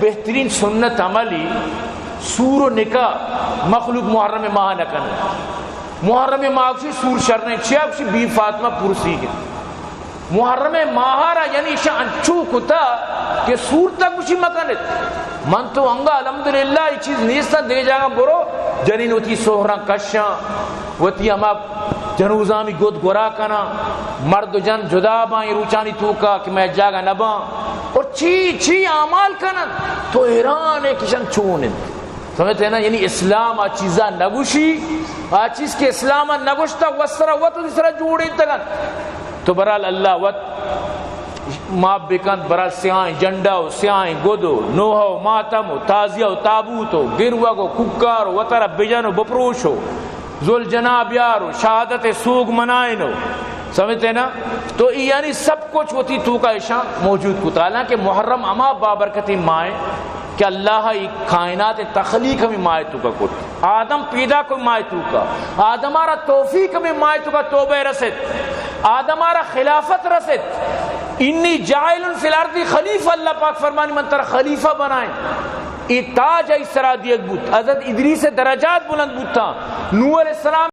بہترین سنت عملی سور و نکاح مخلوق محرم ماہ نہ کنت۔ محرم ماہ گوشی سور شر نہ انت، چیا گوشی بی فاطمہ پرسی کہ محرم ماہ را یعنی ایشاں انچو کتا کہ سور تک گوشی مکنت۔ من تو انگا الحمدللہ اے چیز نیستاں، دگہ جاگہ برو جنین وتی سہراں کشاں، وتی ہما جنوزامی گد گورا کناں، مرد و جن جدا باں اے روچانی توکا کہ مئے جاگہ نہ باں، اور چی چی اعمال کنن، تو حیران ئے کہ ایشان چون انت۔ سمجھتے ہیں نا؟ یعنی اسلام آ چیزا نگوشی، آ چیز کہ اسلام نگوشتا وسرا وت وتی سرا جوڑینتگ انت۔ تو برحال اللہ وت معاف بکنت، برحال سیاہیں جنڈا و سیاہیں گد و نوحہ و ماتم و تعزیہ و تابوت و گروگ و کوکار و وترا بجن و بپروش و ذوالجناح بیار و شہادت سوگ منائن و، سمجھتے نا؟ تو ای یعنی سب کچھ وتی توکا ایشاں موجود کتا، حالانکہ محرم ہما بابرکتیں ماہ انت کہ اللہ ای کائنات تخلیق ہمیں ماہ توکا کت، آدم پیدا کو ماہ توکا، آدم آرا توفیق ہمیں ماہ توکا توبہ رست، آدم آرا خلافت رست۔ انی جاعل فی الارض خلیفہ، اللہ پاک فرمانی من ترا خلیفہ بنائیں۔ اے تاج آئی سرا دیگ بوت، حضرت ادریس درجات بلند بوتاں، نوح علیہ السلام